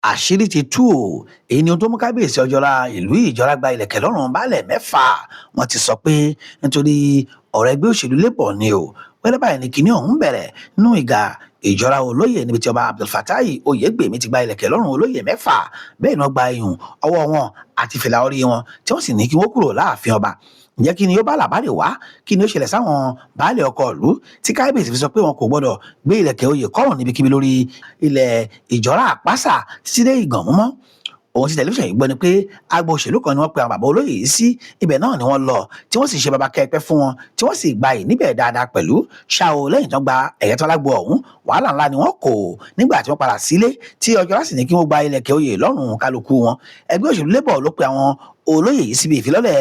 Àṣírí ti tú o. Èyí ni ohun tó mú Kábíyèsí Ọjọ́ra ìlú Ìjọra gba ìlẹ̀kẹ̀ lọ́rùn baálẹ̀ mẹ́fà. Wọ́n ti sọ pé nítorí ọ̀rọ̀ ẹgbẹ́ òṣèlú Labour ni o. Wẹ́rẹ́ báyìí ni kinní ọ̀hún bẹ̀rẹ̀ nínú ìgà Ìjọra olóyè, níbi tí Ọba Abdulfatai Oyègbèmí ti gba ìlẹ̀kẹ̀ lọ́rùn olóyè mẹ́fà. Bẹ́ẹ̀ ni wọ́n gba iyùn ọwọ́ wọn àti fìlà orí wọn, tí wọ́n sì ní kí wọ́n kúrò láàfin ọba. Ǹjẹ́ kí ni ó bá làbálẹ̀ wá? Kí ni ó ṣẹlẹ̀ sáwọn baálé ọkọ ìlú tí kábíyèsí fi sọ pé wọn kò gbọdọ̀ gbé ìlẹ̀kẹ̀ oyè kọ́rùn níbikíbi lórí ilẹ̀ Ìjọra Àpáṣà títí dé Ìgànmú mọ́? Ohun tí tẹlifíṣàn yìí gbọ́ ni pé agbo òṣèlú kan ni wọ́n pe àwọn bàbá olóyè yìí sí. Ibẹ̀ náà ni wọ́n lọ, tí wọ́n sì ṣe baba kẹ́pẹ́ fún wọn, tí wọ́n sì gba yìí níbẹ̀ dáadáa pẹ̀lú ṣá o. Lẹ́yìn tó gba ẹ̀yẹ tó lágbo ọ̀hún, wàhálà ńlá ni wọ́n kò nígbà tí wọ́n padà sílé, tí Ọjọ́lá sì ní kí wọ́n gba ilẹ̀kẹ̀ oyè lọ́rùn kálukú wọn. Ẹgbẹ́ òṣèlú Labour ló pe àwọn olóyè yìí síbi ìfilọ́lẹ̀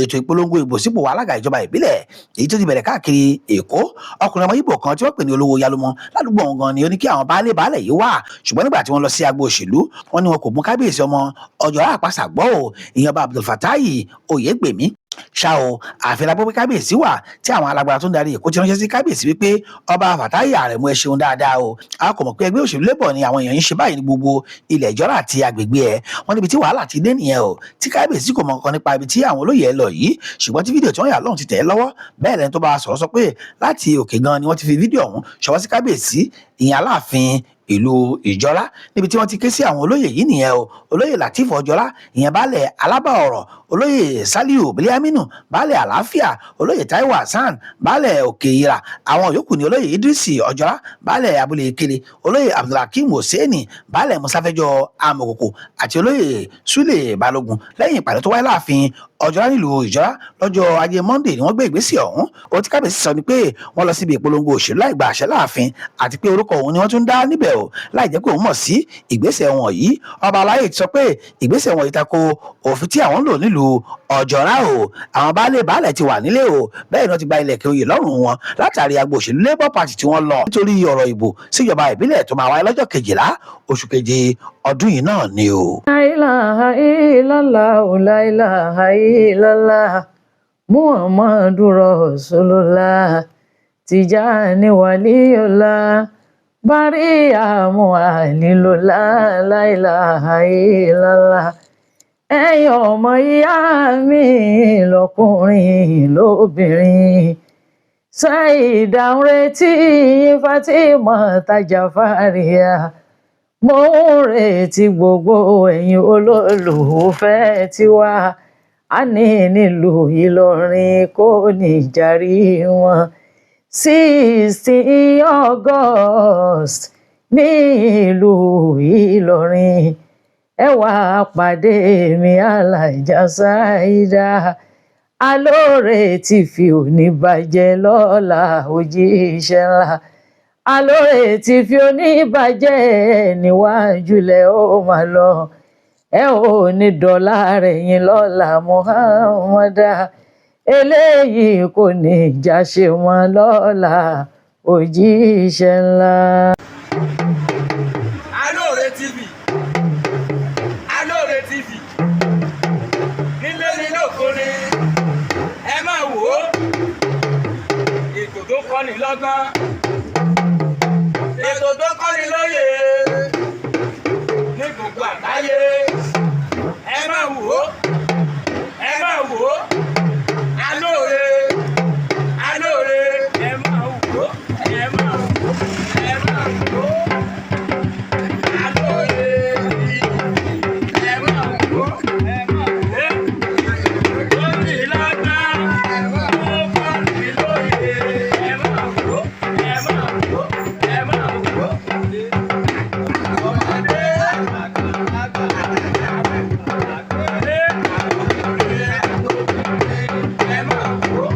ètò ìpolongo ìbò sípò alága ìjọba ìbílẹ̀, èyí tó ti bẹ̀rẹ̀ káàkiri Èkó. Ọkùnrin ọmọ Ìgbò kan tí wọ́n pè ní Olówó Yálùmọ́ ládùúgbò ọ̀hún gan ni ó ní kí àwọn baálé baálẹ̀ yìí wà. Ṣùgbọ́n nígbà tí wọ́n lọ sí agbo òṣèlú, wọ́n ní wọn kò mú Kábíyèsí ọmọ Ọjọ́ra Àpàṣà gbọ́ ò, ìyẹn Ọba Abdulfatai Oyègbèmí. Ṣá o, ààfin la gbọ́ pé kábíyèsí wà, tí àwọn alágbára tó ń darí Èkó ti ránṣẹ́ sí kábíyèsí wípé, "Ọba Fatai Àrẹ̀mú, ẹ ṣeun dáadáa o. A kò mọ̀ pé ẹgbẹ́ òṣèlú Labour ni àwọn èèyàn ń ṣe báyìí ní gbogbo ilẹ̀ Ìjọ́ra àti agbègbè ẹ̀." Wọ́n níbi tí wàhálà ti dé nìyẹn o, tí kábíyèsí kò mọ̀ nǹkan nípa ibi tí àwọn olóyè ẹ lọ yìí, ṣùgbọ́n tí fídíò tí wọ́n yà lọ́hùn ti tẹ̀ ẹ́ lọ́wọ́. Bẹ́ẹ̀ lẹni tó bá a sọ̀rọ̀ sọ pé láti òkè gan ni wọ́n ti fi fídíò ọ̀hún ṣọwọ́ sí kábíyèsí, ìyẹn Aláàfin ìlú Ìjọra. Níbi tí wọ́n ti ké sí àwọn olóyè yìí nìyẹn o: Olóyè Lateef Ọjọ́lá, ìyẹn baálẹ̀ Alábàọ̀rọ̀; Olóyè Saliu Biliaminu, baálẹ̀ Àlàáfíà; Olóyè Taiwo Hasan, baálẹ̀ Òkè Ìrà. Àwọn yòókù ní Olóyè Idrisi Ọjọ́lá, baálẹ̀ abúlé Ìkele; Olóyè Abdulhakeem Hosseini, baálẹ̀ Musafẹjọ Amòkòkò; àti Olóyè Sule Balógun. Lẹ́yìn ìpàdé tó wáyé láàfin Ọjọ́lá nílùú Ìjọra lọ́jọ́ Ajé Monday ni wọ́n gbé ìgbésẹ̀ ọ̀hún. Ohun tí kábíyèsí sọ ni pé wọ́n lọ síbi ìpolongo òṣèlú láì gba àṣẹ láàfin, àti pé orúkọ òun ni wọ́n tún dá níbẹ̀ o, láì jẹ́ pé òun mọ̀ sí ìgbésẹ̀ wọn yìí. Ọba aláyè ti sọ pé ìgbésẹ̀ wọn yìí tako òfin tí àwọn ń lò nílùú Ọ̀jọ̀rá o. Àwọn baálé baálẹ̀ ti wà nílé o. Bẹ́ẹ̀ ni wọ́n ti gba ilẹ̀kẹ̀ oyè lọ́rùn wọn látàrí agbo òṣèlú Labour Party tí wọ́n lọ nítorí ọ̀rọ̀ ìbò síjọba ìbílẹ̀ tó máa wáyé lọ́jọ́ 12 oṣù keje ọdún yìí náà ni o. La ilaha illallah, la ilaha illallah, Muhammadu Rasulullah, Tijani Waliyullah, Bariamu Alilullah, la ilaha illallah. Ẹ̀yin ọmọ ìyá mi lọ́kùnrin lóbìnrin, Saida ń retí yín, Fatima Tajafaria, mo ń retí gbogbo ẹ̀yin olólùfẹ́ tiwa. A ní nílùú Ìlọrin kò ní jàrí wọn, 16 August ní ìlú Ìlọrin. Ẹ wá pàdé mi, Alájà Saida Alóore tí fi òní bàjẹ́ lọ́la òjíṣẹ́ ńlá. Alóore tí fi òní bàjẹ́ níwájú lẹ̀ ó máa lọ, ẹ ò ní dọ́là rẹ̀ yín lọ́la Muhammadu. Eléyìí kò ní já ṣe wọn lọ́la òjíṣẹ́ ńlá. Alóore TV, Alóore TV, nílé ní lóko ni ẹ máa wò ó. Ètò tó kọ́ni lọ́gbọ́n, ètò tó kọ́ni lóye ní gbogbo àgbáyé, ẹ máa wò ó, ẹ máa wò ó. Alóore, Alóore, ẹ máa wò ó, ẹ máa wò ó, ẹ máa wò ó. Alóore TV, ẹ máa wò ó, ẹ máa wò ó. Ó ní lọ́gbọ́n, ó kọ́ni lóye, ẹ máa wò ó, ẹ máa wò ó, ẹ máa wò ó. Ọmọdé, àgbà, ẹ máa wò ó.